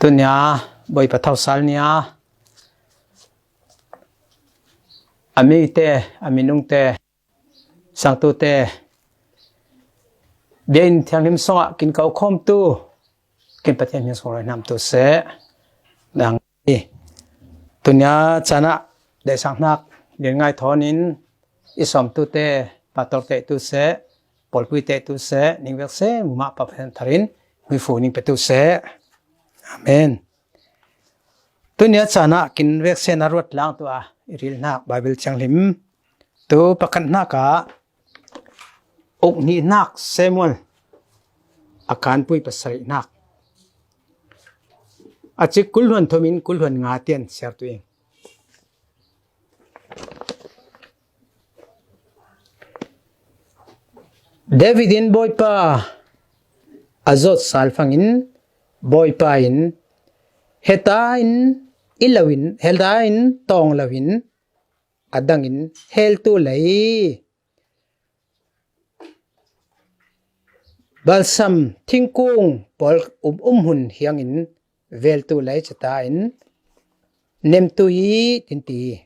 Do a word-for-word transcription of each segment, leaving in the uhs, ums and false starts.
Tunia Bawipa thosal nia, a mite, a minungte, sangtute, biakinn thianghlim sungah kin ko khawmtu, kin Pathian hming sung rawnahnak tu seh. Nang i tunia caan ah deihsaknak lianngai thawnin i sawmtute, pastorte tu seh, pawlpuite tu seh, ning vekse mumah Pa Pathian tharin hmuifu ning pe tu seh. Amen. Tunia caan ah kin vekse na ruat lang tu a i rilhnak Baibal thianghlim tu pakhatnak ah ukhnihnak Samuel a kanpui pasarihnak a cik kulhluan thumin kulhluan nga tian siar tu ing. David in Bawipa a zawt sal fangin Bawipa in heta in i loin, heta in tawng loin a dangin heltu lei balsam thingkung pawl um um hun hiangin veltu lei cata in nemtu i tinti.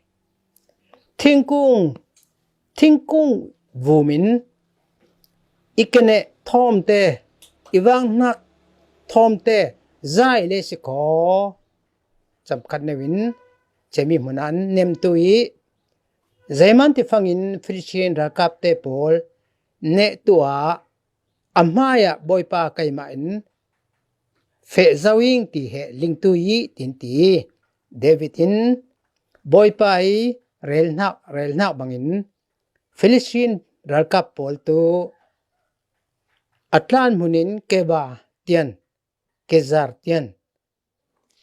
Thingkung, thingkung vumin i keneh thawmte, i vanghnak thawmte zai le sikaw camkhat neuin cemi hmun an nemtu i, zeiman tifangin Filistin ralkapte pawl nehtu ah a hmaiah Bawipa keimah in feh zo ing ti he lingtu i tinti. David in Bawipa i relhnak, relhnak bangin Filistin ralkap pawl tu a tlan hmunin Keba tian, Kezar tian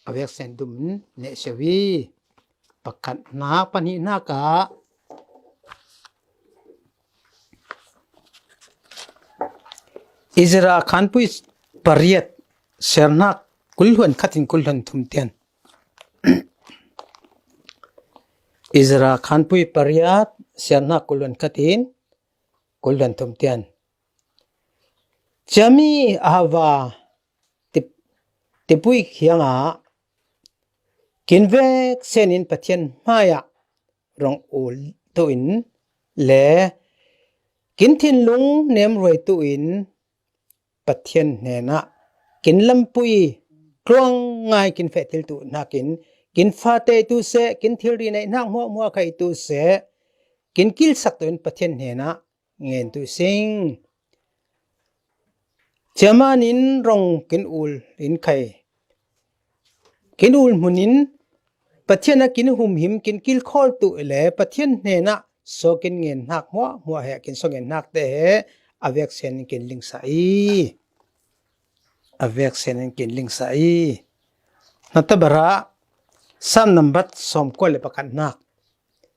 a veksen dum neh sio i. Pakhatnak, pahnihnak ah Ezra kanpui pariat siarnak kulhluan khatin kulhluan thum tian. Ezra kanpui pariat siarnak kulhluan khatin kulhluan thum tian. Ciami Ahava tip-, tipui khiangah kin veksenin Pathian hmaiah rong ul tuin le kin thinlung nemruai tuin Pathian hnenah kin lampui tluang ngai kin feh thil tu hnakin kin fate tu seh, kin thilri neihnak hmuahhmuah khai tu seh, kin kilsak tuin Pathian hnenah ngen tu sing. Ciaman in rong kin ul in khai, kin ul hmunin Pathian a kin humhim, kin kilkhawl tu le Pathian hnenah so kin ngen hnak hmuahhmuah he, kin so ngen hnak te he a veksen in kin lingsa i. A veksen in kin lingsa i. Nata bara Sam nambat sawmkua le pakhatnak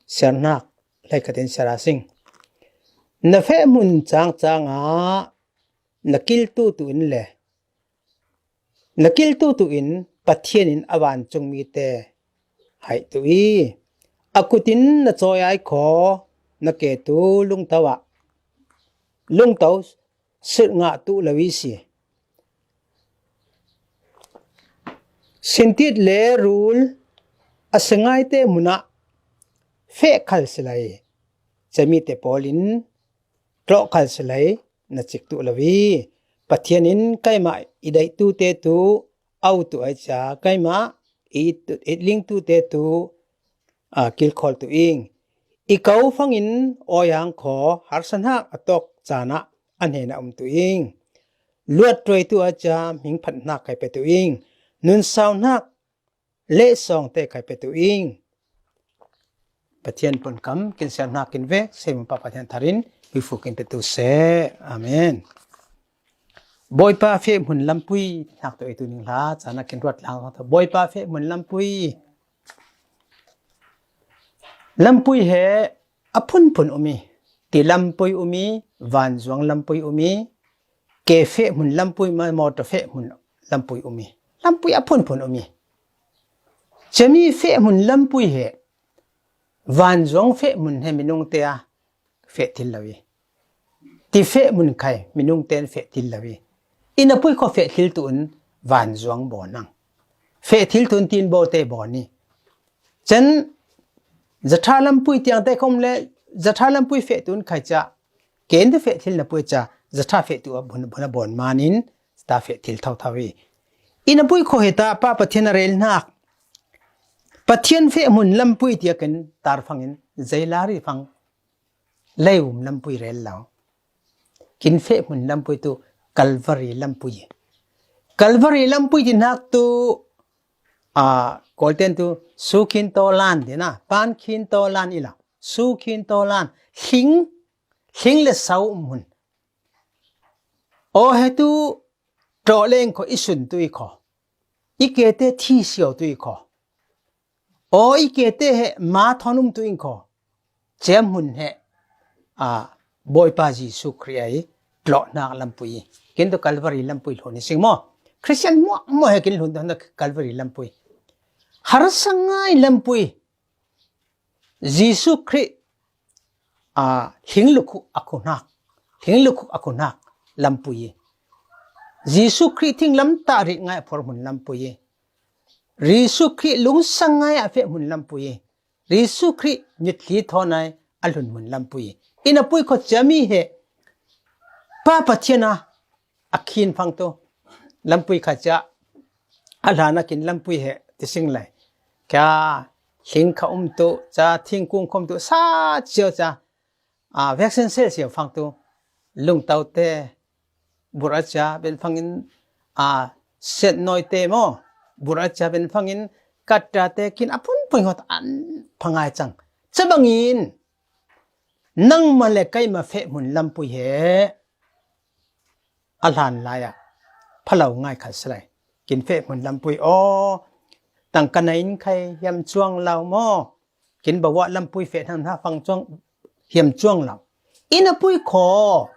siarnak hleikhatin siara sing. Na feh hmun cangcang ah na kiltu tu in le na kiltu tu in Pathian in a vancung mite haih tu i, a kutin na cawi ai khaw na ke tu lungto ah lungto sirh ngah tu lo i si. Sintit le rul a sengaite hmunah feh khal silai, cemite pawl in tlawh khal silai na cik tu lo i, Pathian in keimah i deihtute tu au tu ai cia, keimah i it, itlingtute tu a kilkhawl tu ing. I ko fangin awiang khaw harsanhak a tawk canah a hnenah um tu ing. Luat tuai tu a cia hming phat hnak khai pe tu ing. Nun sau hnak leh sawngte khai pe tu ing. Pathian pawnkam kin siar hnak kin vek, semu Pa Pathian tharin hmuifu kin pe tu seh. Amen. Bawipa feh hmun lampui hnak tu ei tu ning hla, caan a kin ruat lang. Bawipa feh hmun lampui. Lampui he a phunphun um i, ti lampui um i, vanzuang lampui um i, ke feh hmun lampui, ma, mawtaw feh hmun lampui um i, lampui a phunphun um i. Cemi feh hmun lampui he vanzuang feh hmun he minungte a feh thil lo i, ti feh hmun khai minungte in feh thil lo i, i na pui khaw feh thil tu in vanzuang baw nang. Feh thil tun tin bo te bo ni. Cen zatha lampui tiang te khom le zatha lampui feh tun khai cha. Ken te feh thil na pui cha zatha feh tu a bun bun a bon manin zatha feh thil thau thau i. Ina pui kho heta pa Pathian a rel nak. Pathian feh mun lampui tia ken tar fangin zailari fang. Lei um lampui rel lau. Kin feh mun lampui tu Calvary lampui. Calvary lampui ti nak tu a kolten tu su khin to lan ti na pan khin to lan ila su khin to lan hling hling le sau um hun. O he tu tro leng kho i sun tu i kho. I ke te thi siau tu i kho. O i ke te he ma thon um tu in kho. Cem hun he a boipa Jesu Khrih ai tlo nak lampui. Kin tu Calvary lampui lhun i sing mo. Christian mo mo he kin lhun tu na Calvary lampui. Har sangai lampui. Jesu Khrih a hling lukhu a khu nak. Hling lukhu a khu nak lampui. Jesu Khrih thing lam ta ri ngai a phor mun lampui. Jesu Khrih lungsang ngai a feh mun lampui. Jesu Khrih nyit thli thonai a lhun mun lampui. Ina pui kho chami he pa Pathian a a khin phang tu lampui kha cha a hlana kin lampui he ti sing lai. Kya hling kha um tu cha thingkung khom tu sa chiau cha a vaccine sel siau phang tu lungtau te bur a cha ben phangin a set noi te mo bur a cha ben phangin katra te kin a phun phun hot an phangai chang. Chabangin nang ma le kai ma feh mun lampui he a hlan lai a phalau ngai khat salai. Kin feh mun lampui o tang kana in khai hiam chuang lau mo. Kin bawa lampui feh nam na fang chuang hiam chuang lau. Ina pui kho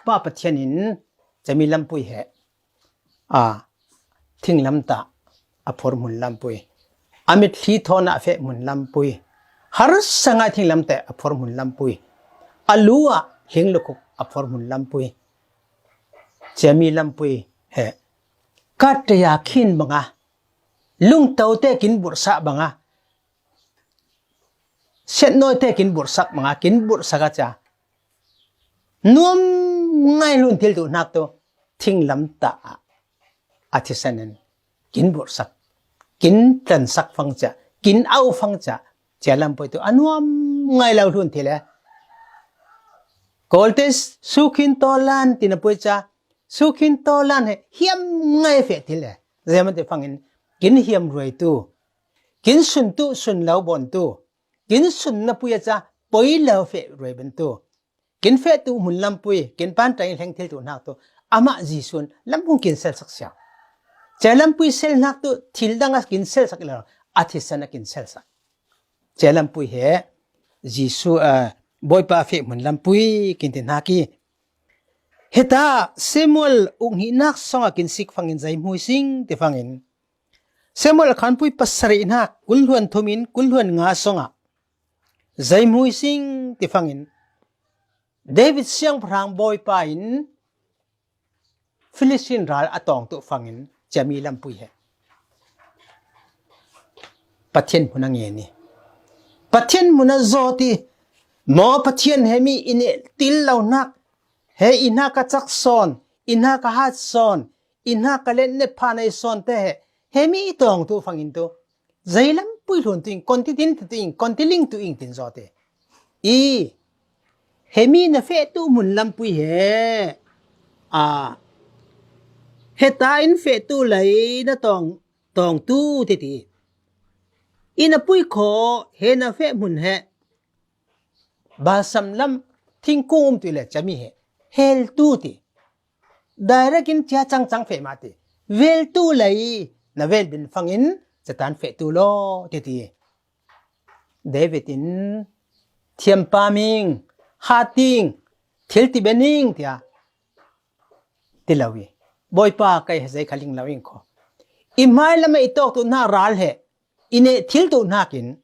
pa Pathian in chami lampui he a thing lam ta a phor mun lampui. A mit thli thona a feh mun lampui. Har sangai thing lam te a phor mun lampui. A lu a hling lukuk a phor mun lampui. Chami lampui he. Kat te ya khin banga. Lungtau te kin bursa banga. Set noi te kin bursak banga kin bursak a cha. Nuam ngai lhun thil tu nak tu thing lam ta a a thisan in kin bursak kin tlansak fang cha kin au fang cha. Chia lampui tu a nuam ngai lau lhun thil e. Kolte su khin to lan tina pui cha su khin to lan he hiam ngai feh thil e. Zema te fangin kin hiam ruai tu kin sun tu sun lau bon tu kin sun na pui a cha poi lau feh ruai ben tu. Kin feh tu mun lampui kin pan tang in hleng thil tu nak tu ama Jesu'n lampung kin sel sak sia. Che lampui sel nak tu thil dang a kin sel sak ila a thisan a kin sel sak. Che lampui he Jesu a boipa feh mun lampui kin ti nak i. Heta Samuel uk hi nak song a kin sik fangin zai mui sing ti fangin. Samuel a khanpui pasari nak kul hluan thumin kul hluan nga song a. Zai mui sing ti fangin. David siang phrang boipa in Philistine ral a tawng tu fangin chami lampui he. Pathian hmun a nge ni. Pathian hmun a zawt i maw Pathian he mi i neh til lo nak he i hna ka cak sawn i hna ka hat sawn i hna ka let ne pha nei sawn te he he mi i tawng tu fangin tu. Zei lampui hlun tu ing, kon ti din tu ing, kon ti ling tu ing tin zawt e. I, he mi na feh tu mun lampui he. A, he ta in feh tu lai na tawng, tawng tu te ti. I na pui kho, he na feh mun he. Balsam lam, thingkung um tu le chami he. Hel tu ti. Direct in chia chang chang feh ma ti. Vel tu lai, na vel bin fangin, chatan feh tu lo, ti ti. David in, thiam pa ming, ha ting, thil ti bening, tia. Ti lo i. Boipa kai he zei kha ling lo ing kho. I mai lama i tawk tu na ral he, i ne thil tu nakin,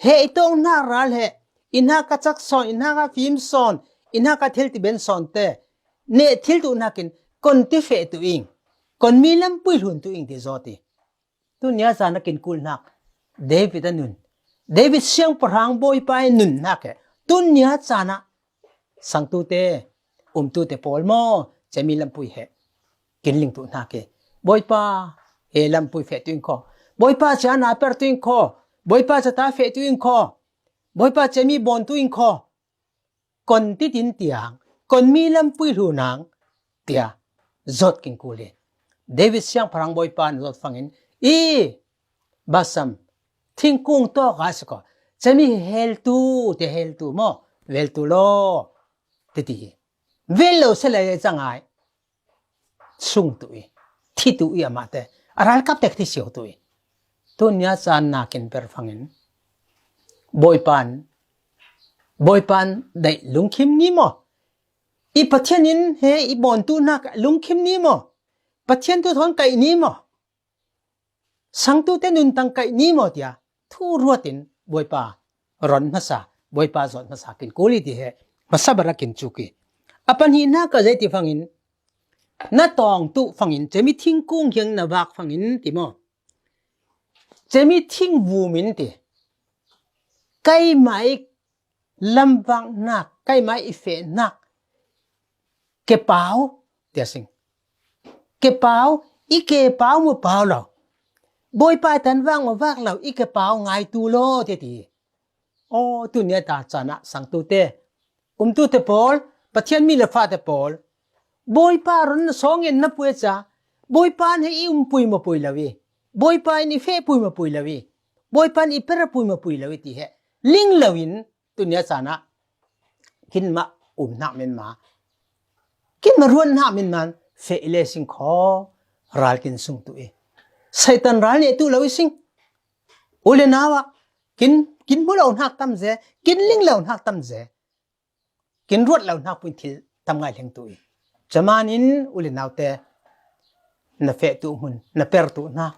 he i tawng hna ral he, i hna ka cak sawn, i hna ka fim sawn, i hna ka thil ti ben sawn te, ne thil tu nakin, kon ti feh tu ing, kon mi lampui hlun tu ing ti zawt i. Tunia cana kin kulnak David a nun, David siangpahrang Bawipa i nunnak e. Tunia cana sangtute, umtute pawl maw, cemi lampui he kin ling tuhnak e. Bawipa, he lampui feh tuin kho. Bawipa, cana per tuin kho. Bawipa, cata feh tuin kho. Bawipa, cemi bawn tuin kho. Kon titin tiang, kon mi lampui hlunang tia zot kin kuli. David siangpahrang Bawipa na zot fangin i basam thingkung tawk a siko, cemi heltu, te heltu maw, veltu lo, titi hi. Vel lo se le cangai sung tu i, thi tu i amate, a ralkap tek thi siau tu i. Tunia cana kin per fangin Bawipan, Bawipan daih lungkhim ni maw? I Pathian in he i bawn tuhnak lungkhim ni maw? Pathian tu thawn kaih ni maw? Sangtute nuntang kaih ni maw tia thu ruatin Bawipa ron hmasa, Bawipa zot hmasa kin kuli ti he hmasa barakin cuki. A panhihnak a zei ti fangin, na tawng tu fangin, cemi thingkung hiang na vak fangin ti maw? Cemi thing vumin ti. Kaimai lamvaknak, kaimai i fehnak kepau tia sing. Kepau, i kepau mu pau lo. Bawipa i tan vak mu vak lo, i kepau ngai tu lo, tia ti. O, tunia ta cana sangtute, umtute pawl, Pathian mi le fate pawl, Bawipa ron na sawngin na pui a ca, Bawipa in he i umpui mapui lo i, Bawipa in i fehpui mapui lo i, Bawipa in i perapui mapui lo i ti he ling lo in, tunia cana kin mah um hnak men ma, kin mah ruat hnak men man, feh i le sing kho, ral kin sung tu i. Satan ral ne tu lo i sing. U le nau ah kin, kin hmu lo hnak tam ze, kin ling lo hnak tam ze, kin ruat lo hnak puin thil tam ngai leng tu i. Caman in u le naute, na feh tu hmun, na per tu hnak,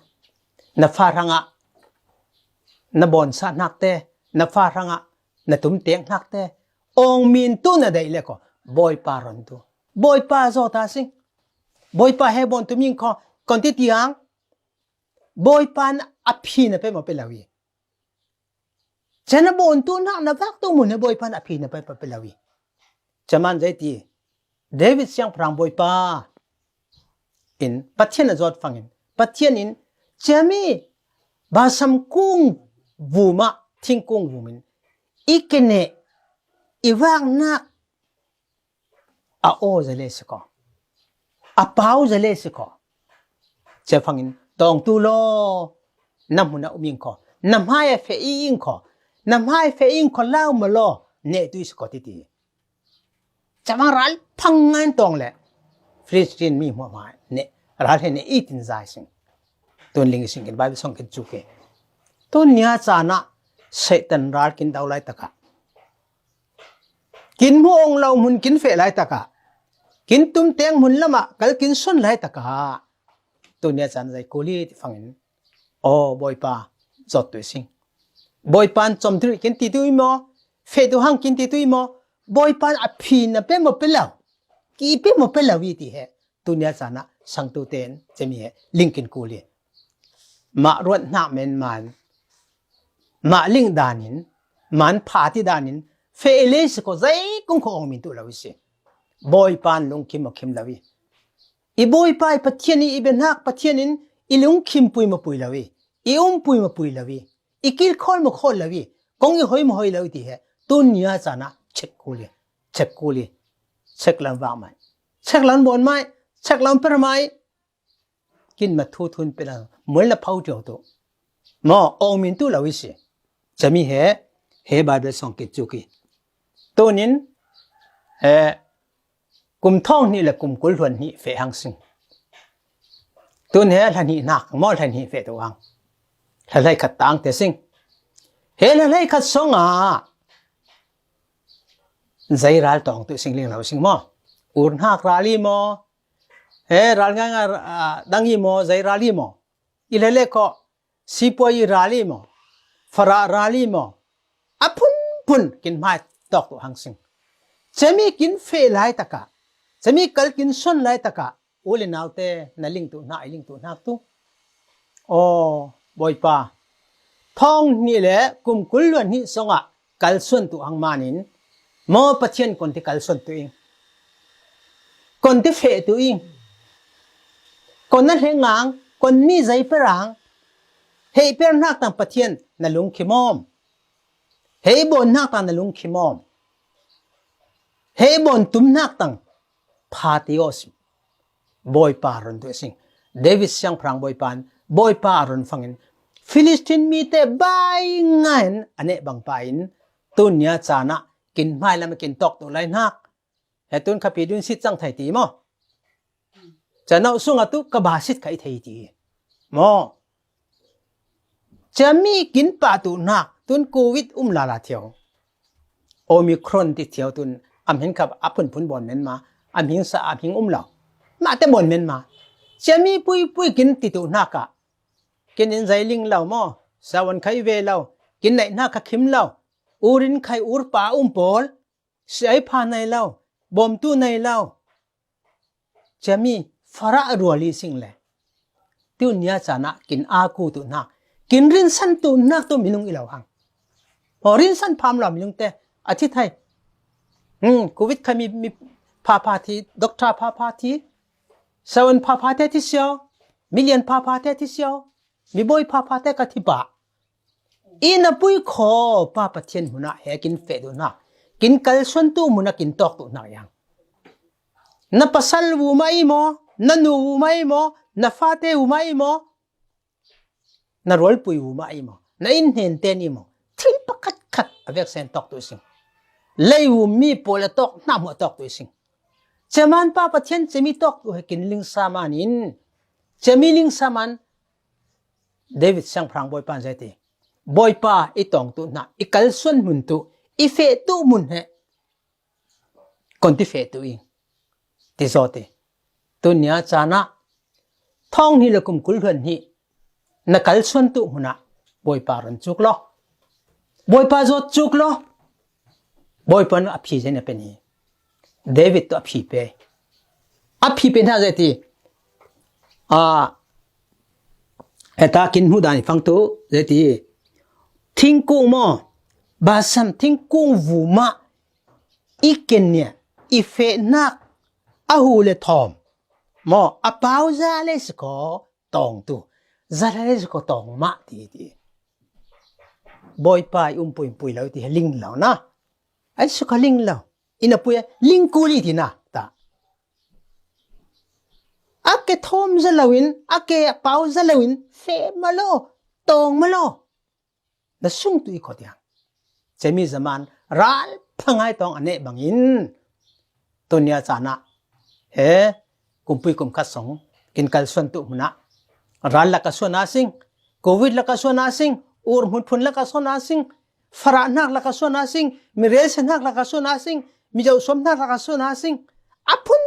na fa hrangah na bawnsa hnakte, na fa hrangah na tumteng hnakte, awng min tu na deih le ko, Bawipa ron tu. Bawipa zaw ta sing. Bawipa he bawn tu ming kho, kon ti tiang. Bawipa in a phi na pe maw pe lo i. Cana bawn tu hnak na vak tu mun he Bawipa in a phi na pe maw pe lo i. Caman zei ti. David siangpahrang Bawipa in Pathian a zawt fangin, Pathian in cemi basam kung vuma, thingkung vumin i kene, i vaknak a aw zale siko, a pau zale siko. Cefangin tawng tu law, na hmuna um ing kho, na hmai a feh i ing kho, na hmai a feh i ing kho lau ma law, neh tu i siko titi. Cefang ral phang ngan tawng le Philistine mi hmuahmah neh, ral he neh i tin zai sing. Tun ling i sing kin Bible song kin cuke. Tun nia cana Satan ral kin dau lai taka, kin hmu awng lo hmun kin feh lai taka, kin tumteng hmun lama kal kin son lai taka, tun nia cana zai kuli ti fangin, aw Bawipa, zot tu i sing. Bawipa in com tu kin ti tu i maw, feh tu hang kin ti tu i maw, Bawipa in a phi na pe maw pe lo, ki pe maw pe lo i ti he. Tun nia cana sangtute in cemi he ling kin kuli. Mah ruat hnak men man, mah ling danin, man pha ti danin, feh i le siko zai kung kho awng min tu lo i si. Bawipa in lungkhim maw khim lo i. I Bawipa i Pathian i, i biahnak Pathian in i lungkhim pui maw pui lo i, i um pui maw pui lo i, i kilkhawl maw khawl lo i, kong i hoi maw hoi lo i ti he. Tun nia cana check kuli, check kuli, check lam vak mai, check lam bawn mai, check lam per mai. Kin ma thu thun pe la, mual na phau tiu tu. Maw, awng min tu lo i si. Cami he, he Bible song ki cu ki. Tunin, he, kum thawng hnih le kum kul hluan hnih feh hang sing. Tun he hla hnih nak, maw hla hnih feh tu hang. Hla hlei khat tang te sing. He hla hlei khat song a, zei ral tawng tu sing ling lo sing maw. Ur hnak ral i maw. He ral ngai ngai, ah, dang i maw, zei ral i maw. I le le ko, sipua i ral i maw. Fara ral i maw. A phun phun kin hmai tawk tu hang sing. Cami kin feh lai taka, cami kal kin son lai taka, u le naute na ling tu hna, i ling tu hnak tu. Aw, Bawipa, thawng hnih le kum kul luan hnih sungah kalsuan tu hang manin maw Pathian kon ti kalsuan tu ing. Kon ti feh tu ing. Kon na hleng ang, kon mi zei per ang. Hei per hnak tang Pathian na lungkhim om. Hei bawn hnak tang na lungkhim om. Hei bawn tum hnak tang pha ti aw si. Bawipa run tu sing. David siangpahrang Bawipa in, Bawipa run fangin Filistin mite bai ngain a neh bang pa in tunia caan ah kin hmai lam a kin tawk tu lai hnak. He tun khapi dun sit cang thai ti maw? Canauh sungah tu ka ba sit kha i thei ti maw? Ciami kin pah tu hnak tun Covid um lala thiau. Omicron ti thiau tun a hming kha a phunphun bawn menma, a hming sa a hming um lo. Mahte bawn menma. Ciami puipui kin ti tu hnak ah kin in zai ling lo maw? Sawan khai ve lo. Kin naih hnak kha khim lo. Urin khai ur pa um pawl. Siai pha nei lo, bawmtu nei lo. Ciami farah rual i sing le. Tunia caan ah kin aku tu hnak, kin rinsan tu hnak tu minung i lo hang. Aw, rinsan pham lo minung te a thi thai. Hmm, Covid kha mi, mi pha pha thi, doctor pha pha thi. Sawan pha pha te thi siau, milian pha pha te thi siau, mi bawi pha pha te ka thi pah. I na pui khaw pa Pathian hmunah he kin feh tu hnak, kin kalsuan tu hmunah kin tawk tu hnak yang. Na pasal wu mah i maw, na nu wu mah i maw, na fate wu mah i maw, na rualpui wu mah i maw, na in hnen ten i maw, thil pakhat khat a vek sen tawk tu sing. Lei wu mi pawl a tawk hna hmuh tawk tu sing. Ceman pa Pathian cemi tawk tu he kin lingsa man in, cemi lingsa man David siangpahrang Bawipa in zei ti. Bawipa i tawng tu hna, i kalsuan hmun tu, i feh tu hmun he kon ti feh tu i ti zaw ti. Tunia caan ah thawng hnih le kum kul hluan hnih na kalsuan tu hmun ah Bawipa run cuk law. Bawipa zawt cuk law. Bawipa nu a phi zei na pen hi. David tu a phi pe. A phi pe hna zei ti. A, eta kin hmuh dan i fang tu zei ti. Thingkung maw, basam thingkung vu mah i ken nia, i feh hnak a hu le thawm maw, a pau za le si khaw tawng tu, za le si khaw tawng mah ti ti. Bawipa i um pui pui lo ti he ling lo na. Ai si kha ling lo. I na pui a ling kul i ti na ta. A ke thawm za lo in, a ke pau za lo in, feh ma lo, tawng ma lo. Na sung tu i khaw tiang. Cemi zaman ral phangai tawng a neh bangin tunia caan ah he kumpui kum khat song kin kalsuan tu hmun ah ral lak a suan a sing, Covid lak a suan a sing, ur hmun phun lak a suan a sing, farah hnak lak a suan a sing, mi rel se hnak lak a suan a sing, mi zoh suam hnak lak a suan a sing, a phun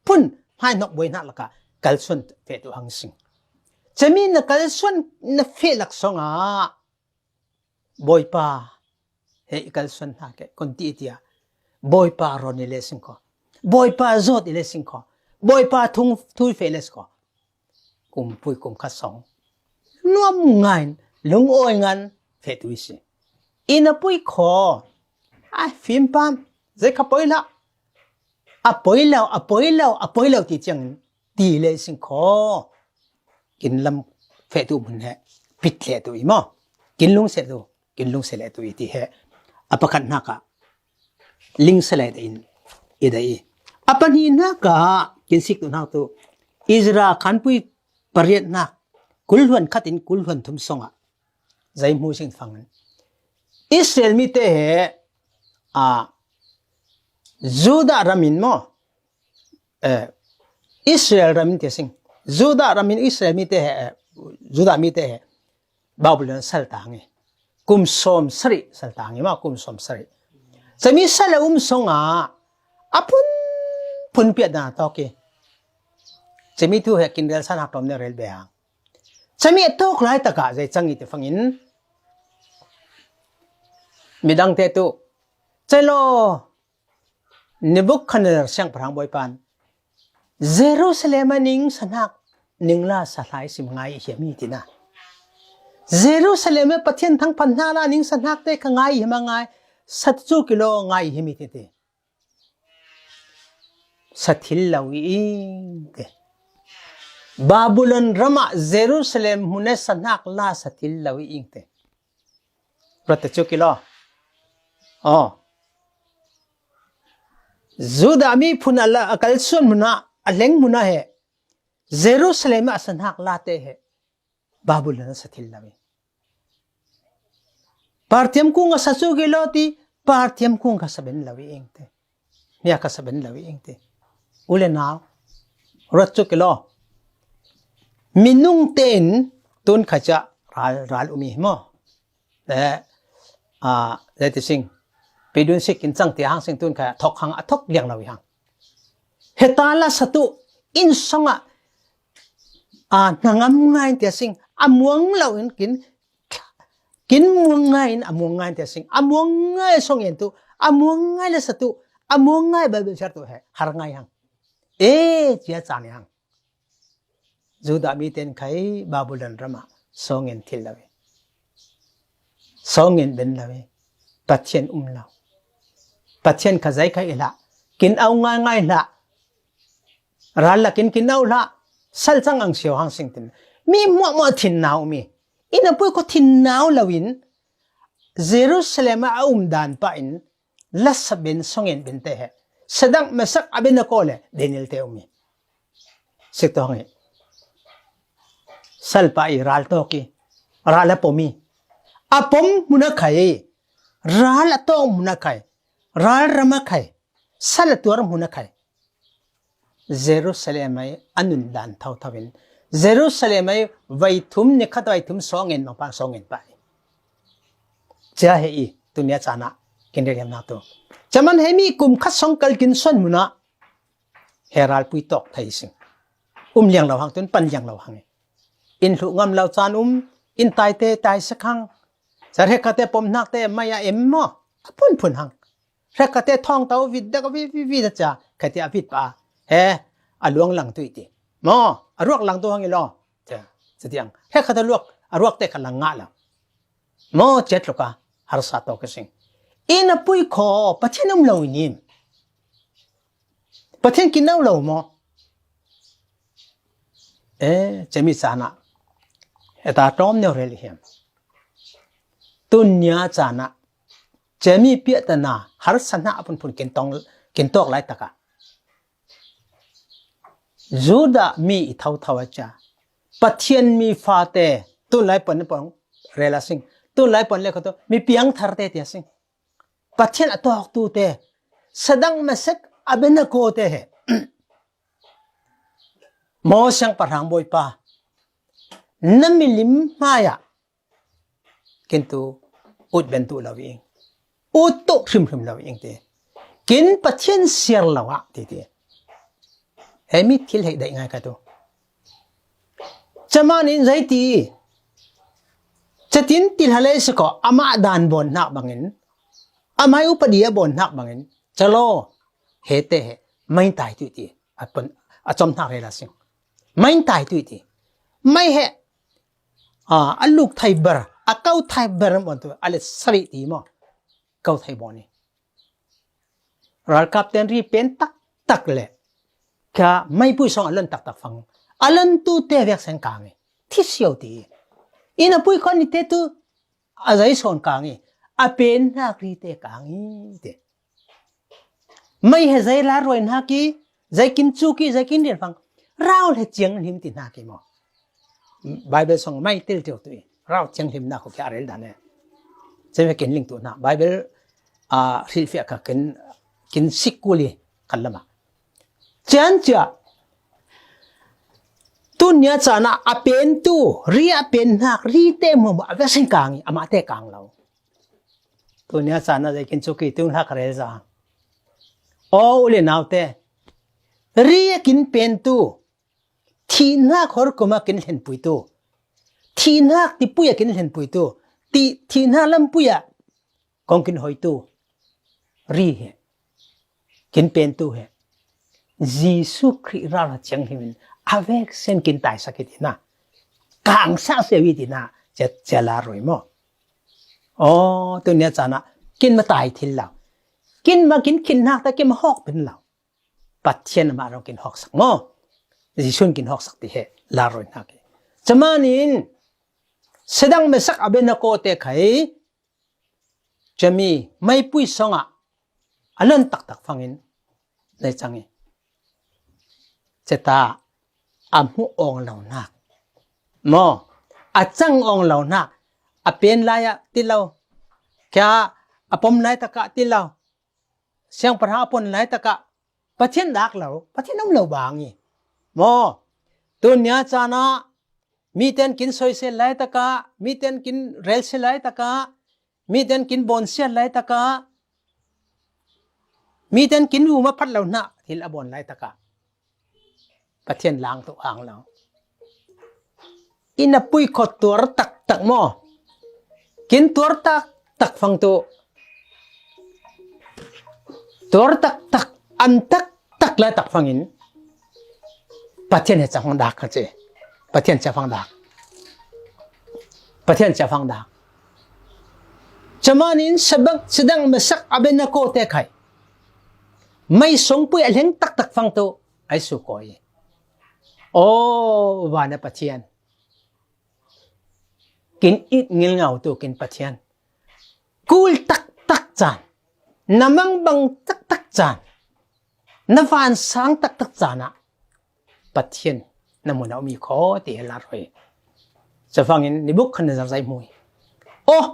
phun hmai hnok buai hnak lak a kalsuan feh tu hang sing. Cemi na kalsuan na feh lak song ah Bawipa he i kalsuan hna ke kon ti i tia. Bawipa rawn i le sing kho. Bawipa zawt i le sing kho. Bawipa thung thu i feh le sing kho. Kumpui kum khat song nuam ngain lungawi ngan feh tu i si. I na pui kho. A fim pam zei kha poi la. A poi lo, a poi lo, a poi lo ti ciangin ti le sing kho. Kin lam feh tu hmun he pit le tu i maw. Kin lung se tu, kin lung se le tu i ti he. A pakhat hnak ah ling se le in i da i. A pahnih hnak ah kin sik tu hnak tu Israel khanpui pariat hnak kul hluan khat in kul hluan thum song ah zei hmu sing fang in Israel mi te he a Judah ram in maw, eh, Israel ram in te sing. Judah ram in Israel mi te he, eh, Judah mi te he Babylon sal ta ngi. Kum sawm sarih sal ta ngi maw, kum sawm sarih. Cemi sal a um song ah a phun phun piat dan a tawk i. Cemi thu he kin rel san hak tom ne rel be hang. Cemi a tawk lai takah zei cang i ti fangin midang te tu cai law Nebuchadnezzar siangpahrang Bawipa in Jerusalem a ning sa hnak ning la sa hlai sim ngai i hiam i ti na. Jerusalem ah Pathian thangphat hnak la ning sa hnak te kha ngai hi ma ngai, sa cu kilo ngai hi mi tete. Sa thil lo i ing te. Babylon ram ah Jerusalem hmun ah sa hnak la sa thil lo i ing te. Rat te cu kilo. Oh. Judah miphun a la, a kalsuan hmun ah, a hleng hmun ah he Jerusalem ah sa hnak la te he Babylon ah sa thil lo i. Partiam kung a sa cu kilo ti, partiam kung kha sa ben lo i ing te. Nia kha sa ben lo i ing te. U le nau. Rat cu kilo. Minung tein tun kha ca ral, ral um i maw. Eh, ah, zei ti sing. Pidun sik in cang ti hang sing tun kha thok hang a thok liang lo i hang. Heta la sa tu in song ah, ah, hnangam ngai in tia sing. A muang lo in kin, kin muang ngai in a muang ngai in tia sing. A muang ngai song in tu, a muang ngai la sa tu, a muang ngai Bible ser tu he, har ngai hang. Eh, cia ca ni hang. Judah mi ten khai Babylon ram ah sawngin thil lo i. Sawngin ben lo i. Pathian um lo. Pathian kha zei khai i hlah. Kin au ngai ngai hlah. Ral lakin kin au hlah. Sal cang ang sio hang sing tin. Mi muah muah thin nau mi. Inn a pui kho thin nau lo in Jerusalem ah a um dan pah in la sa ben sawngin ben te he. Sadak Mesak Abednego le Daniel te um i. Sik tawng i. Salpa i ral tawk i. Ral a pom i. A pom hmun a khai i. Ral a tawk hmun a khai. Ral ram a khai. Sal a tuar hmun a khai. Jerusalem ai a nun dan thotho in. Jerusalem ai vai thum ni khat vai thum sawngin mangpang sawngin pa i. Cia he i. Tunia caan ah. Kin rem na tu. Caman he mi kum khat sawng kal kin suan hmun ah. He ral pui tawk thei sing. Um liang lo hang tun pan liang lo hang. In hluh ngam lo caan um, in tai te tai sak hang. Sa hrekkhat te pom hnak te mai a em maw? A phunphun hang. Hrekkhat te thawng to vit dak a vit vit vit a cia. Kha ti a vit pa. He, a luang lang tu i ti. Maw, a ruak lang tu hang i lo. Cia, cia tiang. Hrekkhat a luak, a ruak te kha lang ngah lo. Maw, cia tluk a, harsa tawk a sing. Inn a pui kho, Pathian um lo i nim. Pathian kin no lo maw? Eh, cemi caan ah. Heta tlawm neu rel hiam. Tunia caan ah. Cemi piahtana harsa hna a phunphun kin tong, kin tawk lai takah. Judah mi i thotho a cia. Pathian mi fate tun lai pon pon rel a sing. Tun lai pon le kho tu mi piang thar te ti a sing. Pathian a tawk tu te. Sadak Mesak Abednego te he. Maw siangpahrang Bawipa. Na milim hmai ah. Kin tu ut ben tu lo i ing. Ut tu hrimhrim lo i ing ti. Kin Pathian siar lo ah ti ti. He mi thil hei daih ngai ka tu. Caman in zei ti. Catin ti hla lei si ko amah dan bon hnak bangin. Amai upadi a bon hnak bangin. Calo. He te he. Mai tai tu ti. A pon, a com hnak rel a sing. Mai tai tu ti. Mai he. A, a luk thai ber, a kau thai ber maw tu, a let sari ti maw. Kau thai bawn i. Ralkap ten ri pen tak tak le. Kha mai pui song a lon tak tak fang. A lon tu te vek seng kang i. Thi siau ti. Inn a pui khon i te tu a zai son kang i. A pen hnak ri te kang i te. Mai he zei la ruai hnak i, zei kin cuk i, zei kin rian fang. Rau le ciang hlim ti hnak i maw. Bible song mai tel tiu tu i. Rau ciang hlim hnak ko kia rel dan e. Zei kin ling tu hnak. Bible a hrilhfiah ka kin, kin sik kul i kan lama. Cian cia. Tunia caan ah a pen tu, ri a pen hnak, ri te maw a vek seng kang i, amah te kang lo. Tunia caan ah zei kin cuk i tun hla ka rel za. Aw u le nau te. Ri a kin pen tu. Thihnak hor kum a kin hlen pui tu. Thihnak tipui a kin hlen pui tu. Ti, thihnak lampui a kong kin hoi tu. Ri he. Kin pen tu he. Jesuh Khrih ralha ciang hlim in a vek sen kin tai sak i ti na. Kang sak se i ti na. Cia, cia la roi maw. Aw, tu nia cana kin ma tai thil lo. Kin ma kin khin nak ta kin ma hawk pen lo. Pathian ma rong kin hawk sak maw. Jisun kin hawk sak ti he la roi nak. Camanin Sedang, Mesak, Abednego te khai. Cami maipui songa a lon taktak fangin nei cangi. Ceta a hmu awng lo nak maw, a cang awng lo nak, a pen lai ah ti lo, kha a pom lai taka ti lo, siangpahrang a pon lai taka Pathian dak lo, Pathian om lo bangi maw. Tu nia cana miten kin soise lai taka, miten kin relse lai taka, miten kin bonsia lai taka, miten kin uma phat lo na thil a bon lai taka Pathian lang tu ang lo. Ina pui kho tuar taktak maw. Kin tuar taktak fang tu, tuar taktak, an taktak lai tak fangin Pathian he cafang dak kha ce. Pathian cafang dak. Pathian cafang dak. Camanin Sebek, Sedang, Mesak, Abednego te khai mai songpui a leng taktak fang tu ai su koi. Aw, vana Pathian, kin it ngil ngau tu kin Pathian, kul taktak can, na mangbang taktak can, na vansang taktak cana Pathian na muna umi kho ti he la roi. Cafangin Nebuchadnezzar zai mui. Oh,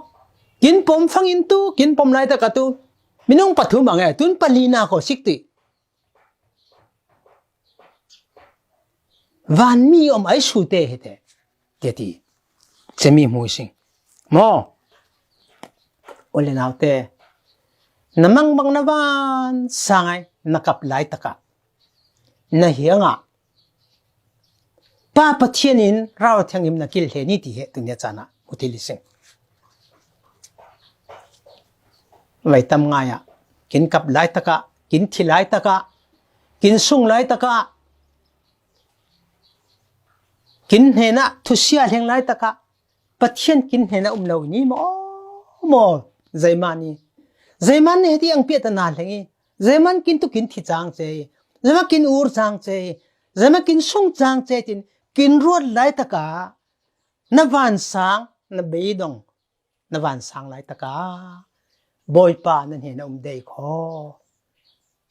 kin pom fangin tu, kin pom lai taka tu minung pathum ang e, tun palina kho sik ti. Vanmi om ai su te he te. Te ti. Cemi mui sing maw. Ole nau te, na mangbang na vansang ai na kap lai taka na hianga Pa Pathianin rau thianghim na kil he ni ti he tu nia cana mu ti li sing. Vai tam ngai a kin kap lai taka, kin thi lai taka, kin sung lai taka, kin hnena thusia hleng lai taka Pathian kin hnena um lo ni maw, maw. Zeimani, zeimani heti ang piata na hleng i, zeiman kin tu kin thi chang che, zeima kin ur chang che, zeima kin sung chang che tin kin ruat lai taka na vansang, na beidong na vansang lai taka Bawipa na hnena um dei kho.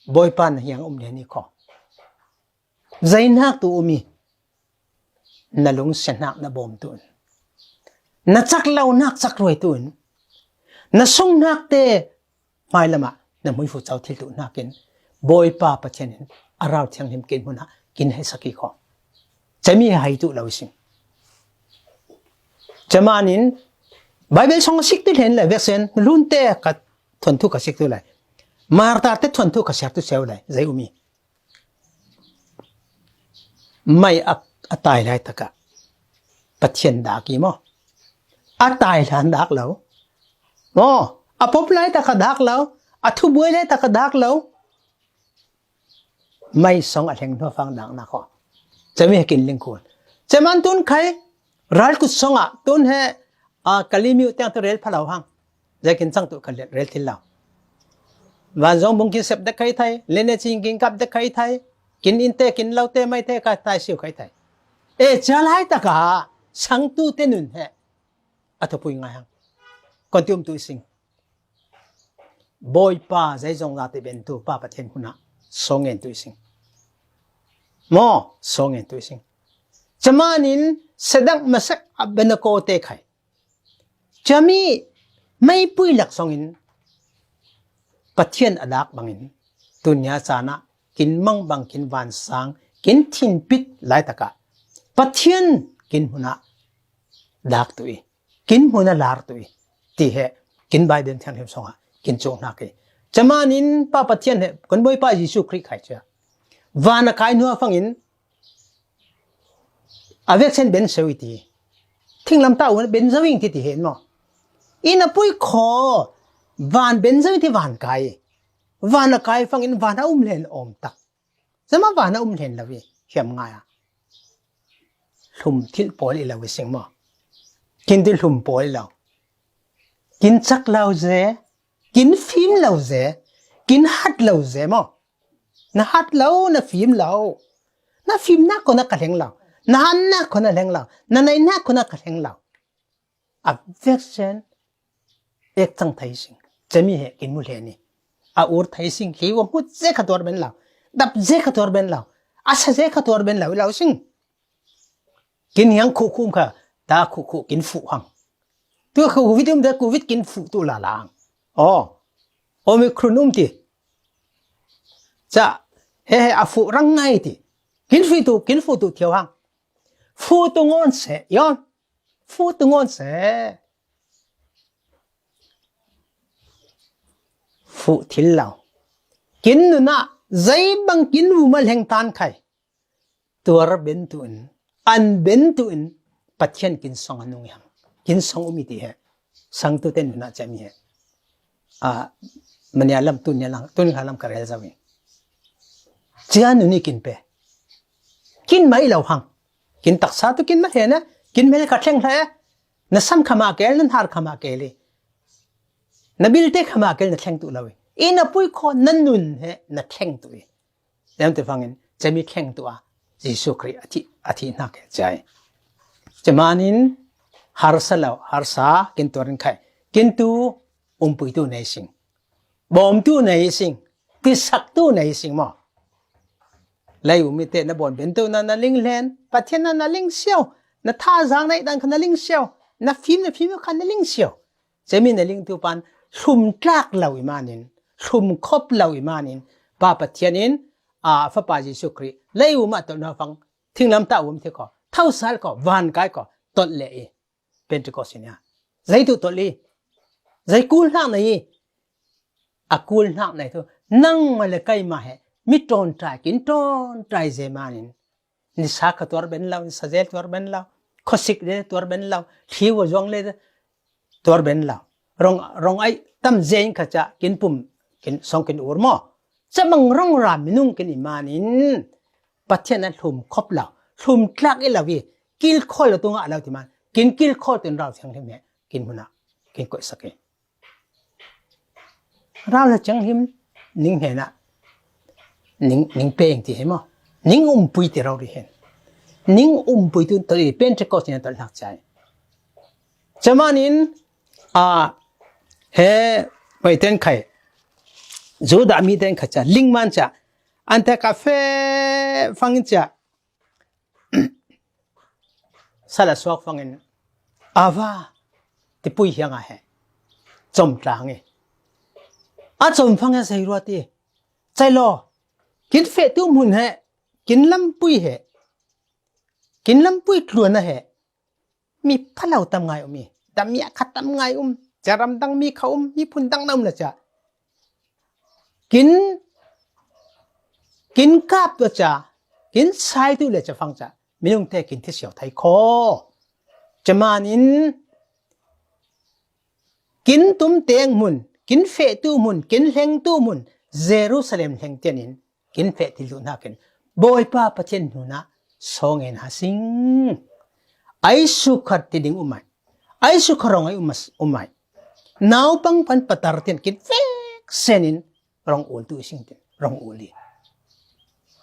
Bawipa na hiang um dei ni kho. Zainak tu umi, na lungsianak na bawm tu in, na cak lo nak cak ruai tu in, na sungnak te hmai lama na muifu cau thil tu nakin Bawipa Pathian in a rau thianghlim kin hmuna kin hei saki kho. Cemi hai tu lo isin. Cemanin Bible song sik tu len le veksen lunte ka thuan thu ka sik tu lai. Martar te thuan thu ka siar tu seu lai. Zai umi. Mai a, a tai lai taka Pathian dak i maw. A tai hlan dak lo maw. A pop lai taka dak lo. A thubuai lai taka dak lo. Mai song a hleng hnuafang dak nak kho. Cemi he kin lingkul. Ceman tun khai ralkut songa tun he a kalimiu tiang tu rel phalau hang. Zai kin chang tu ka rel thil lau. Van zong bung kin sep dek khai thai, lene ching kin kap dek khai thai, kin inte kin laute mai te ka tai siu khai thai. E, cia lai taka sang tu te nun he a thupui ngai hang. Kon ti um tu sing. Bawipa zai zong za te ben tu Pa Pathian huna songen tu sing. Maw, songen tu sing. Cemanin Sedak, Mesak, Abednego te khai. Cami meipui lak songin Pathian a dak bangin tunia cana kin mang bang kin vansang kin thinpit lai taka Pathian kin huna dak tu i, kin huna lar tu i, ti he kin Bible thianghlim songa kin cuk hnak i. Camanin Pa Pathian he kon Bawipa Jesu Khrih khai cia van a kai hnuafang in a veksen ben seu i ti. Thinglam ta u ben zo ing ti ti hen maw. Ina pui kho van ben zo i ti van kai. Van a kai fangin van a um len om tak. Zama van a um len lo i hiam ngai a. Hlum thil pawl i lo i sing maw. Kin ti hlum pawi lo. Kin cak lo ze, kin fim lo ze, kin hat lo ze maw. Na hat lo, na fim lo. Na fimna kona ka hleng lo. Na hatna kona hleng lo. Na neihna kona ka hleng lo. A veksen ek cang thei sing. Cemi he kin mu hle ni. A ur thei sing, hli wa hmut ze kha tuar ben lo. Dap ze kha tuar ben lo. A sa ze kha tuar ben lo, lo sing. Kin hiang khu khu kha, ta khu khu kin fu hang. Tu khu khu vitum ta khu vit kin fu tu la lang. Oh. Omicron um ti. Cha, he he a fu rang ngai ti. Kin fu tu, kin fu tu thiau hang. Fu tu ngon se, yon. Fu tu ngon se. Fu thil lo. Kin nuna, zei bang kin vuma hleng tan khai. Tuar ben tu in, an ben tu in, Pathian kin song a nung i hang. Kin song um i ti he. Sangtu ten nuna cemi he. A, mania lam tu nia lang, tu nia lam ka rel zawi. Cia nuni kin pe. Kin mai lo hang. Kin taksa tu kin ma he na, kin mel ka thleng hle. Na sam khama kel, na har khama kel i. Na bilte khama kel na thleng tu lo i. I na pui kho na nun he na thleng tu i. Lem te fangin, cemi thleng tu a, Jesu Khrih a thi, a thi hna kel ciai. Cemanin, harsa lo, harsa, kin tuarin khai. Kin tu, umpui tu nei sing. Bawm tu nei sing. Tisak tu nei sing maw. Lei umi te na bon ben tu na na ling len. Pathian na na ling siau. Na tha zang nei dan kha na ling siau. Na fim na fim kha na ling siau. Cemi na ling tu pan hlum tlak lo i manin, hlum khop lo i manin, Pa Pathian in, a, Fapa Jesu Khrih, lei um a tolh na fang, thinglam ta um thi ko, thau sal ko, van kai ko, tolh le i. Pentecost nia. Zei tu tolh i. Zei kul hnak na i. A kul hnak na i tu. Nang ma le kai ma he. Mi ton tai, kin ton tai ze manin. Nisa kha tuar ben lo, nisa zel tuar ben lo, khosik le tuar ben lo, hliwa zong le tuar ben lo. Rong, rong ai tam zen kha ca, kin pum, kin song kin ur maw. Ca mang rong ram minung kin i manin, Pathian a hlum khop lo, hlum tlak i lo i, kil khol lo tu ngah lo ti man, kin kil khol tu in rau thiang hlim he, kin hmuna, kin koih sak i. Rau le ceng him ning hena. Ning, ning peng ti he maw. Ning umpui ti rau ri hen. Ning umpui tu tol i Pentecost nia tol hnak cai. Cemanin, a, he, mai ten khai. Juda mi ten khai ca. Lingman ca. Ante ka fe fangin ca. Sala suak fangin, Ava, tipui hiang a he. Comtlang i. A comfang he zei ruat i. Cai lo, kin feh tu hmun he, kin lampui he. Kin lampui tluan a he. Mi phalau tam ngai um i. Dam mi a khat tam ngai um. Ca ram dang mi kha um, mi phun dang na um la ca. Kin, kin kap tu ca, kin sai tu le ca fang ca. Minung te kin thi siau thai kho. Cemanin, kin tum teng mun, kin feh tu mun, kin hleng tu mun, Jerusalem hleng tianin, kin feh thil tu hnakin. Boipa Pathian hnuna, song en ha sing. Ai sukhat ti ding umai. Ai sukhat rong ai um, umai. Naupang pan patar tian kin fek senin, rong ul tu sing tin, rong ul i.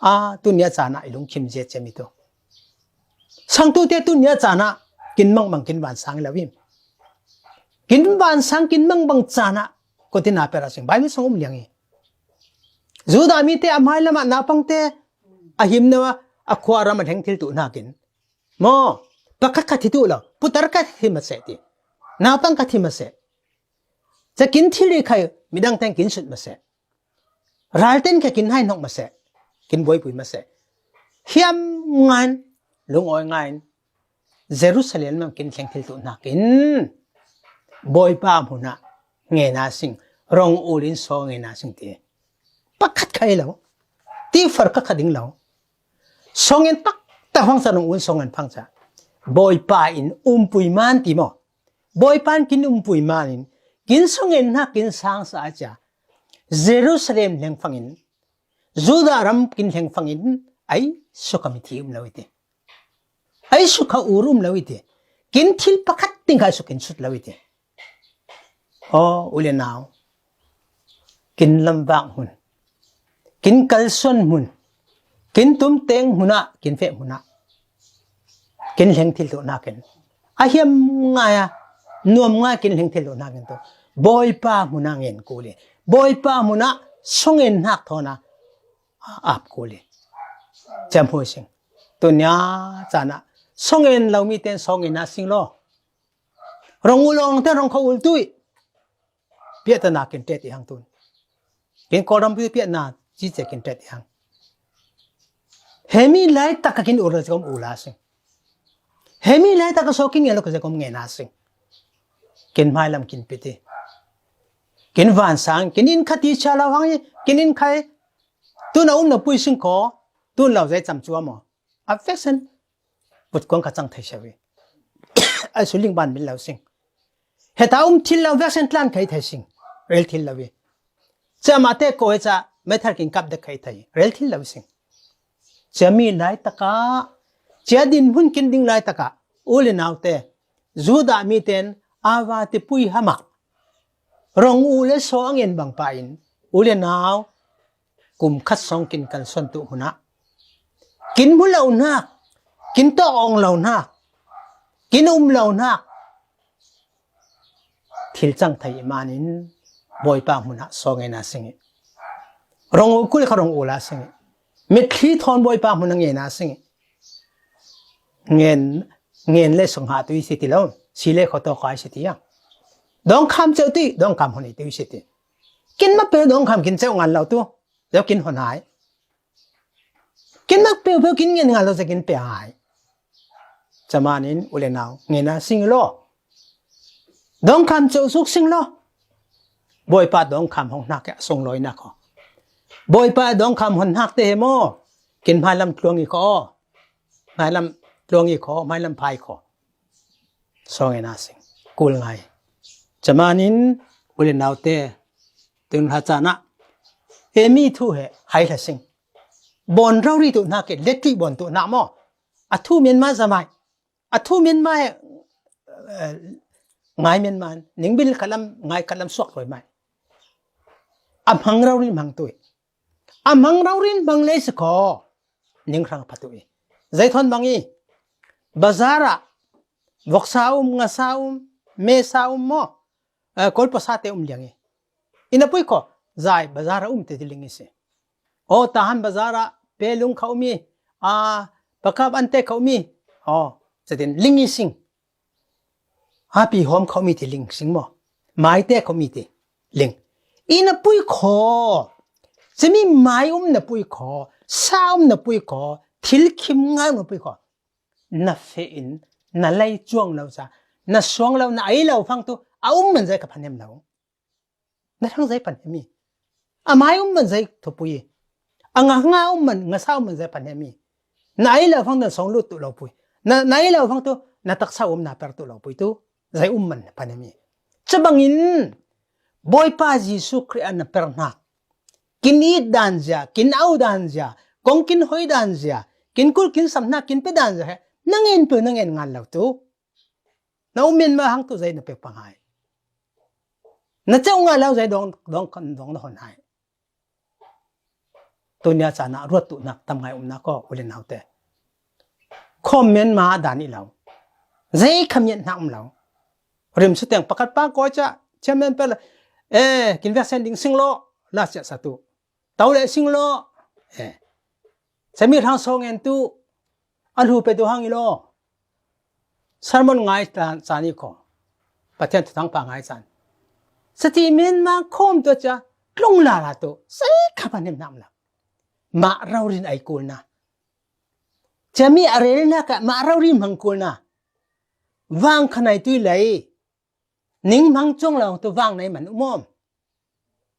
A, tunia cana i lungkhim zia cemi tu. Sang tu te tunia cana, kin mang mang kin van sang la vim. Kin van sang kin mang bang cana, ko tina pera sing, Bible song um liang i. Juda mi te a mai lama naupang te, a him nawa, a khua ram a hleng thil tu hnakin. Maw, pakhat khat hi tu lo, putar khat hi ma se ti. Naupang khat hi ma se. Ca kin thil i khai, midang teng kin sut ma se. Ralten kha kin hai nok ma se. Kin boipui ma se. Hiam ngan, lungawi ngan. Jerusalem lam kin thleng thil tu hnakin. Boipa hmuna, ngena sing. Rong ulin so ngena sing ti. Pakhat khai lo. Ti far ka kha ding lo. Songen tak ta fangsa nung un songen fangsa. Boipa in umpui man ti maw. Boipa in kin umpui man in. Kin songen hna kin sang sa a cia. Jerusalem hleng fangin. Juda ram kin hleng fangin. Ai sukha mithi um lo i ti. Ai sukha ur um lo i ti. Kin thil pakhat ding kha suk in sut lo i ti. Aw, u le nau, kin lamvak hmun, kin kalsuan hmun, kin tumteng hmunah, kin feh hmunah, kin hleng thil duhnakin a hiam ngai a, nuam ngai kin hleng thil duhnakin tu Bawipa hmunah ngen kul i, Bawipa hmunah sawng en hnak thawn a ap kul i. Ciam hmuising. Tunia canah sawng en lo miten sawng en a sing law, rong ul awng te rong kho ul tu i. Piahtana kin tet i hang tun. Kin Kawlram piahna cice kin tet i hang. Hemi lai taka kin ul zekom ula sing. Hemi lai taka so kin ngelo ka zekom ngena sing. Kin hmailam kin piti. Kin vansang, kin in khati cha lo hang i, kin in khai. Tun a um na pui sing ko, tun lo zai cham chua maw. A veksen put kuang ka chang thei sha wi. A su ling ban min lo sing. Heta um thil lo veksen tlan khai thei sing. Rel thil lo wi. Cha ma te ko cha, me thar kin kap de khai thei. Rel thil lo sing. Cha mi lai taka, cha din hmun kin ding lai taka, u le nau te, Judah mi ten, awa te pui hama. Rong u le so a ngen bang pa in, u le nau, kum khat sawng kin kalsuan tu hmunah. Kin hmu lo hnak, kin tawh awng lo hnak, kin um lo hnak. Thil cang thei i manin, Bawipa hmunah sawng en a sing i. Rong u kul kha rong ula sing i. Mitthli thawn Bawipa hmunah ngen a sing i. Ngen, ngen le sung ha tu i si ti lo, si le kho to kai si ti a. Dawngkham ceu ti, dawngkham hon i tu i si ti. Kin ma pe dawngkham kin ceu ngan lo tu, zeu kin hon hai. Kin mak peu peu kin ngen ngal lo se kin pe hai. Chamanin u le nau, ngen a sing lo. Dawngkham ceu suk sing lo. Bawipa dawngkham hong hnak e a sung loi nak ho. Bawipa dawngkham hon hnak te he maw. Kin hmailam tluang i kho. Hmailam tluang i kho, hmailam phai kho. Sawng en a sing. Kul ngai. Chamanin u le nau te. Tun ha chana. E mi thu he, hai hla sing. Bon rau ri tu hnak e, leti bon tu hnak maw. A thu men ma za mai. A thu men ma he, eh, ngai men ma, ning bil kalam, ngai kalam suak loi mai. A hmang rau ri hmang tu i. A hmang rau ri hmang lei si kho. Ning hrang pha tu i. Zai thawn bang i. Bazara, voksa um, ngasa um, mesa um maw. Eh, kolpasa te um liang i. Ina pui kho, zai bazara um te ti ling i si. O, tahan bazara, pelung kha um i, a, pakap ante kha um i. O, se tin ling i sing. Hapi hom kha um i ti ling sing maw. Mai te kha um i ti ling. Ina pui kho, se mi mai um na pui kho, sa um na pui kho, thil khim ngai um na pui kho. Na fe in, na lei chuang lo sa, na suang lo, na ai lo fang tu, a um man zai ka phanem lo. Na thang zai phanem i. A mai um man zai thupui. A nga nga um man, ngasa um man zai phanem i. Na ai lo fang tu, na suang lut tu lo pui. Na, na ai lo fang tu, na taksa um na per tu lo pui tu. Zai um man phanem i. Chabangin, Bawipa Jesu Khrih a na per hnak. Kin it dan zia, kin au dan zia, kong kin hoi dan zia, kin kul kin sam hnak, kin pe dan zia he, na ngen pe, na ngen ngal lo tu. Na um men ma hang tu zai na pek pangai. Na ceu ngai lo zai dong, dong, dong na hon hai. Tunia cana ruat tu nak tam ngai um nak ko, u le nau te. Khom men ma dan i lo. Zai kham yen hnak um lo. Rim su teng pakat pa ko cha, chairman pe la. Eh, kin vek sen ding sing lo, la sia sa tu. Tau le sing lo. Eh. Sami rang song en tu. A lu pe tu hang i lo. Sermon ngai tan, chan i ko. Pathian thu thang pa ngai chan. Sati men ma khom tu cha. Tlung la la tu. Sai kha pa nem nam la. Ma rau rin ai kul na. Chami a rel na ka ma rau rin mang kul na. Vang kha nai tui lai. Ning mang chuang lo tu vang nai man um om.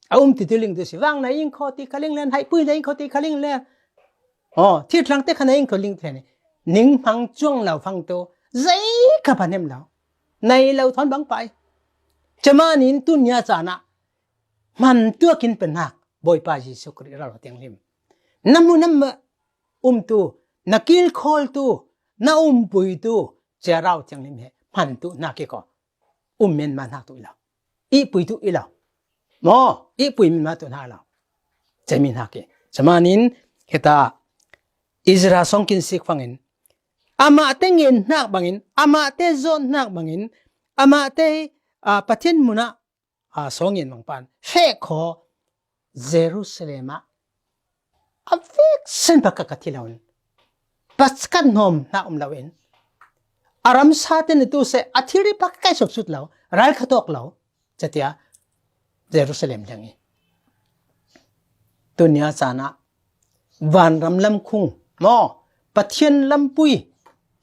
A um ti tu ling tu si vang nai ing kho ti kha ling len, hai pui nai ing kho ti kha ling len. O, thil tlang te kha nai ing kho ling te ni. Ning mang chuang lo fang tu, zai kha phanem lo. Nai lo thawn bang pai. Chamanin tunia cana. Hman tuakin pe hnak, Bawipa Jesu Khrih rau tiang lim. Na mu nam um tu, na kil khol tu, na um pui tu, cia rau tiang lim he. hman tu hnak i ko. Um men ma hnak tu i lo. I pui tu i lo. Mo, i pui men ma tu hnak i lo. Cemi hnak i. Cemanin hita Ezra song kin sik fangin, amah te ngen hnak bangin, amah te zawn hnak bangin, amah te, ah, Pathian munah, ah, song ngen bang pan feh kho Jerusalem ah a vek sen pakhat ka thi lo in, paskat hnawm hna um lo in, a ramsa te na tu seh, a thilri pakhat kai suk sut lo, ral kha tawk lo, catia Jerusalem leng i. Tunia caan ah vanram lam khung maw, Pathian lampui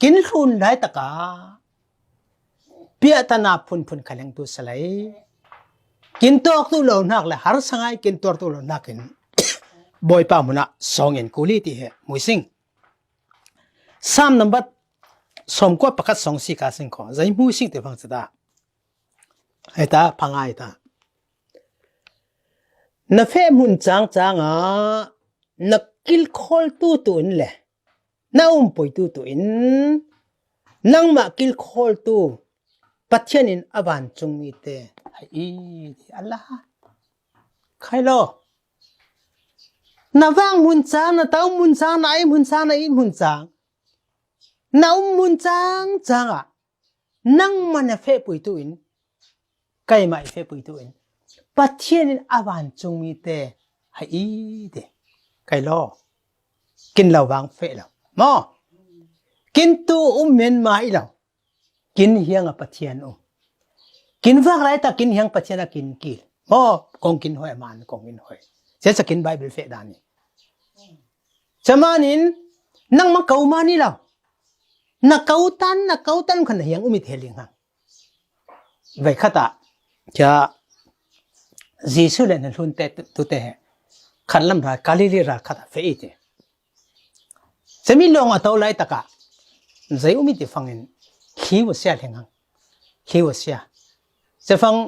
kin hlun lai taka piahtana phunphun kha leng tu salai. Kin tawk tu lo hnak le harsa ngai kin tuar tu lo hnak in Bawipa munah song in kuli ti he muising. Sam nambat sawmkua pakhat song si ka sing kho. Zai muising te fang cata. Heta phangai ta. Na feh hmun cang cang ah na kilkhawl tu tu in le na umpui tu tu in nangmah kilkhawl tu Pathian in a vancungmi te hei i ti a la. Khai lo. Na vang hmun cang, na tau hmun cang, na ai hmun cang, na it hmun cang, na um hmun cang cang ah nangmah na fehpui tu in, keimah i fehpui tu in, Pathian in a vancungmi te hei i ti. Kai lo. Kin lo vang feh lo. Maw. Kin tu um men ma i lo. Kin hiang a Pathian um. Kin vak lai ta kin hiang Pathian a kin kil. Maw, kong kin hoi man, kong kin hoi. Sia sa kin Bible feh dan i. Camanin nangmah ko man i lo. Na ko tan, na ko tan khan na hiang um i theling hang. Vai khat ah, kia Jesu le na hlun te tu te he. Khan lam ral, Galilee ral khat ah feh i ti. Cami lawng a to lai taka. Zai um i ti fangin. Hliu a sia hleng hang. Hliu a sia. Cefang,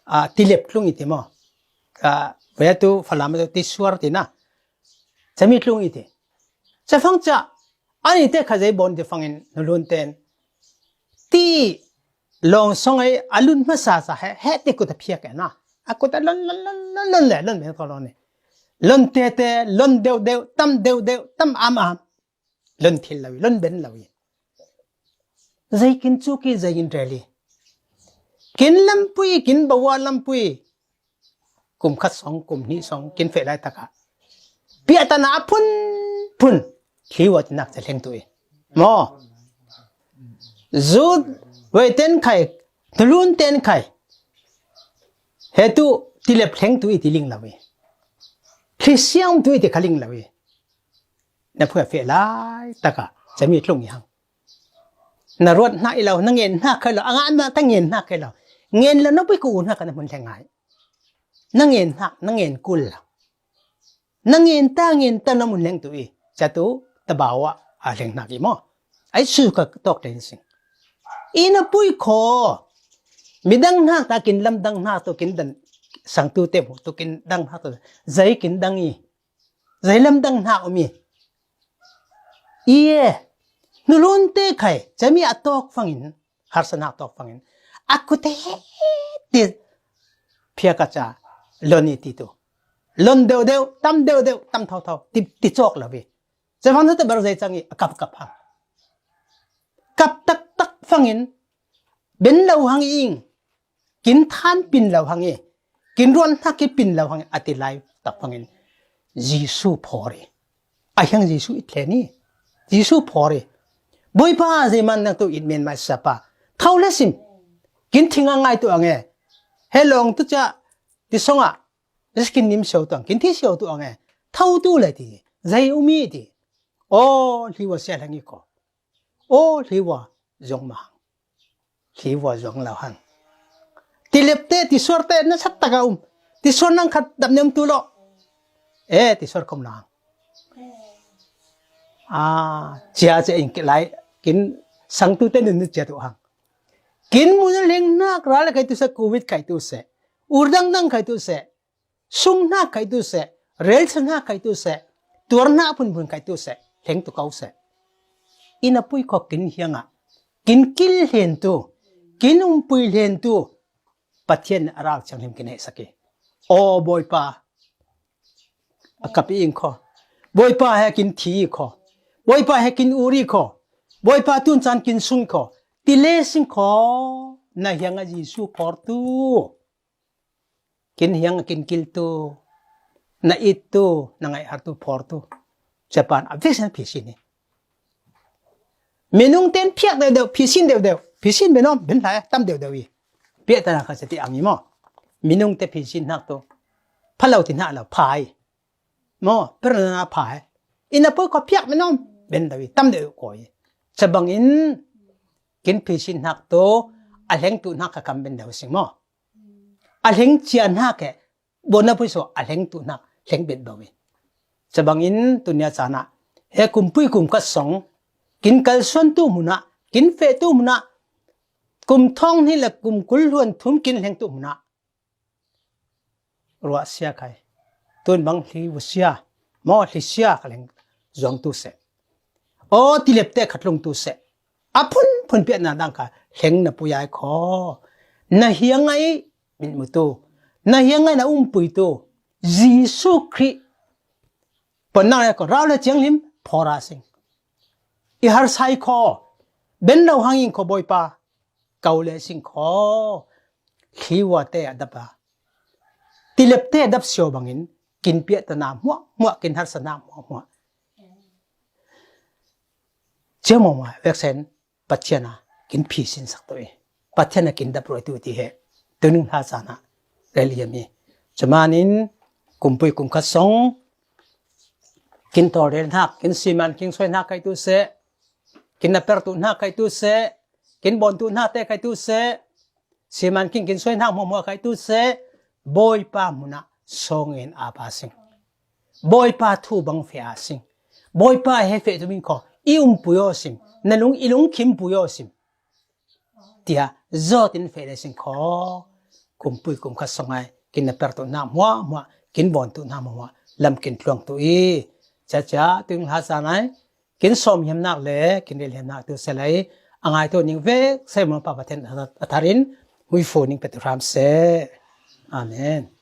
ah, tilep tlung i ti maw. Ah, vai tu Falam tu tisuar ti na. Cami tlung i ti. Cefang ca. Ani te kha zai bon ti fangin na hlun ten. Ti lawng song ai a lun hmasa sa he, he ti kut a phiak e na. A kut a lon, lon, lon, lon, lon le, lon me ko lon ni. Lon te te, lon deu deu, tam deu deu, tam am am. Lon thil lo i, lon ben lo i. Zai kin cuk i, zai in rel i. Kin lampui, kin bawa lampui. Kum khat song, kum hnih song, kin feh lai taka. Piahtana a phun, phun. Hliu a tinak ca hleng tu i. Maw. Zut, vai ten khai, tulun ten khai. He tu, tilep hleng tu i ti ling lo i. Hli siang tu i ti kha ling lo i. Na phu a feh lai taka. Cami tlung i hang. Na ruat hna i lo, na ngen hna khai lo, a ngah na ta ngen hna khai lo. Ngen lo na pui ku hna ka na hmun hleng ngai. Na ngen hna, na ngen kul lo. Na ngen ta, ngen ta na mun hleng tu i. Ca tu, ta bawa, a hleng hna ki maw. Ai su ka tawk len sing. I na pui kho. Midang hna ta kin lamdang hna tu kin dan sang tu te mu tu kin dang hna tu. Zai kin dang i. Zai lamdang hna um i. I e, nulun te khai, cami a tawk fangin, harsa hna tawk fangin. A kut he ti, phia ka ca, lon i ti tu. Lon deu deu, tam deu deu, tam thau thau, ti, ti cawk lo i. Cefang tu te bar zai cang i, a kap kap hang. Kap tak tak fangin, ben lo hang i ing. Kin than pin lo hang i, kin ruan hna ki pin lo hang i, a ti lai tak fangin Jesu phor i. A hiang Jesu i thlen i. Jesu phor i. Bawipa, zeiman nang tu it men mai sapa. Thau le sim. Kin thing a ngai tu ang e. He lawng tu ca ti song a. Zai kin nim siau tu ang. Kin thi siau tu ang e. Thau tu le ti. Zai um i ti. O, hliu a sia hleng i ko. O, hliu a zong ma hang. Hliu a zong lo hang. Tilep te, tisuar te, na sat taka um. Tisuar nang khat dap nem tu lo. E, tisuar kom lo hang. A, cia cia in ki lai, kin sang tu te nun cia tu hang. Kin mun hleng nak ra le kai tu se, covid kai tu se. Ur dang dang kai tu se. Sung hna kai tu seh, rel sa hna kai tu seh, tuar hna phunphun kai tu seh, hleng tu kau seh. Inn a pui khawk kin hiang ah, kin kil hlen tu, Kin umpui hlentu Pathian a ral thianghlim kin hehsak hi. Aw Bawipa, a kap i ing kho. Bawipa he kin thi i kho. Bawipa he kin ur i kho. Bawipa tun caan kin sung i kho. Ti le sing kho. Na hiang a Jesu phortu. Kin hiang a kin kiltu. Na ittu, na ngaihhartu phortu. Japan a veksen phisin hi. Minung ten phiak deuhdeuh, phisin deuhdeuh, phisin benom, ben lai, tam deuhdeuh i. Piahtana kha seti ang i maw. Minung te phisin hnak tu. Phalo ti hna lo, phai. Maw, perna phai. Ina poi kho phiak benom, ben deuh i, tam deuh ko i. Cabang in, kin phisin hnak tu, a hleng tu hnak kha kam ben deuh sing maw. A hleng cia hnak he, Bona pui so a hleng tu hnak, hleng bet bo i. Cabang in tunia caan ah, he kumpui kum khat song, kin kalsuan tu hmun ah, kin feh tu hmun ah, kum thong hnih le kum kul hluan thum kin hleng tu hmun ah. Ruah sia khai. Tun bang hli sia, maw hli sia ka hleng zuang tu seh. Aw, tilep te khat lung tu seh. A phun phun piahna dang kha hleng na pui ai kho. Na hiang ai mitmu tu. Na hiang ai na umpui tu. Jesu Khrih. Pon nang le ko rau le thianghlim phora sing. I har sai kho. Ben lo hanging kho Bawipa. Kau le sing kho. Hliwa te a dap a. Tilep te a dap sio bangin. Kin piahtana hmuah hmuah, kin harsana hmuah hmuah. Cia mawmawh veksen Pathian a kin phisin sak tu i. Pathian a kin dap ruai tu ti he. Tuning hla caan ah. Rel i mi. Cumanin kumpui kum khat song. Kin tawlrel hnak, kin siman kin suai hnak kai tu seh. Kin na per tu hnak kai tu seh. Kin bawn tu hnak te kai tu seh. Siman kin kin suai hnak hmuahhmuah kai tu seh. Bawipa hmun ah sawngin a pa sing. Bawipa thu bang feh a sing. Bawipa he feh tu min kho. I umpui aw sim. Na lung i lung khimpui aw sim. Tia, zawt in feh le sing kho. Kumpui kum khat song ai. Kin na per tu hnak hmuahhmuah. Kin bawn tu hnak hmuahhmuah. Lam kin tluang tu i. Cia cia, tuing hla caan ai. Kin sawm hiamnak le kin rel hiamnak tu selai a ngai tu ning vek sei maw pa Pathian a thar in huifu ning pe tu hram seh. Amen.